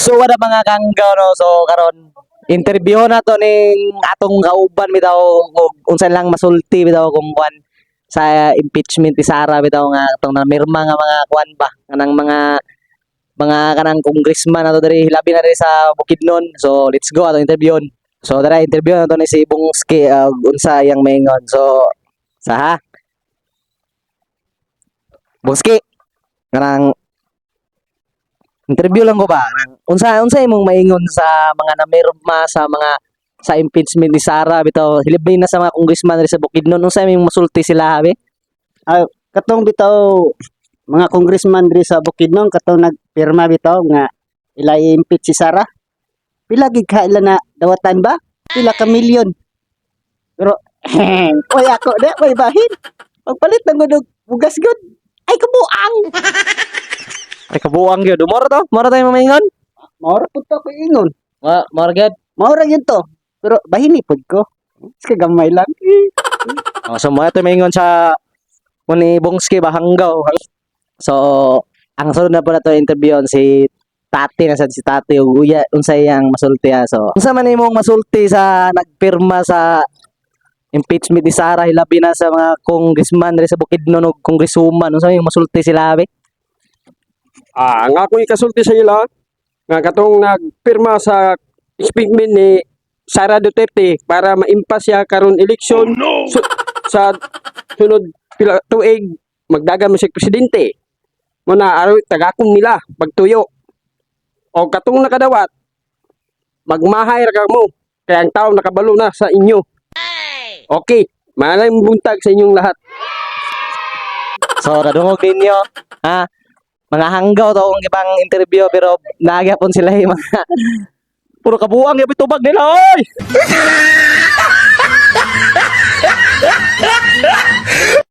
So wala, mga kanggaw, no. So karon interview na to ning atong kauban bitaw og unsa lang masulti bitaw kung kuan sa impeachment ni Sara bitaw nga atong namirma nga mga kuan ba, kanang mga kanang congressman nato diri, labi na diri sa Bukidnon. So let's go, atong interview. So dara, interview nato ni si Bungski og unsa iyang maingon. So sa ha. Bungski, kanang interview lang ko ba? Kanang unsa imong maingon sa mga namirma sa mga sa impeachment ni Sara bitaw, hilabi na sa mga congressman diri sa Bukidnon? Unsa imong masulti sila, abi? Katong bitaw mga congressman diri sa Bukidnon, katong nagpirma bitaw nga ila i-impeach si Sara. Pila gid ka ila na dawatan ba? Pila ka milyon? Pero oy, ako di may bahin. Pagpalit ng gud og bugas gud. Ay, kabuang. Ay, kabuang gyud. Moro to, moro tayo maingon. Mao ra pud to ko ingon. Wa moro gyud. Mao ra gyud to. Pero bahini pud ko. Sige, gamay lang. Oh, so mo ito maingon sa ni Bongski ba, hanggaw. So ang sunod na po na to interview si Tati na sad, si Tati ug uya unsa iyang masulti ha. So unsa man imong masulti sa nagpirma sa impeachment ni Sara, hilabi na sa mga congressman diri sa Bukidnon ug congresswoman? Unsa imong masulti sila, abi? Ah, ang akong ikasulti sa ila nga katong nagpirma sa impeachment ni Sara Duterte para maimpas siya karon eleksyon sa sunod pila tuig magdagan mo siya presidente. Mo na araw tagakon nila pagtuyo. O katong nakadawat, magmahay ra ka mo kaya ang tao nakabalo na sa inyo. Okay, malayong buntag sa inyong lahat. So nadungog ninyo ha, mga hanggaw to akong ibang interview, pero nagyapon sila yung mga puro kabuang yung tubag nila, oy.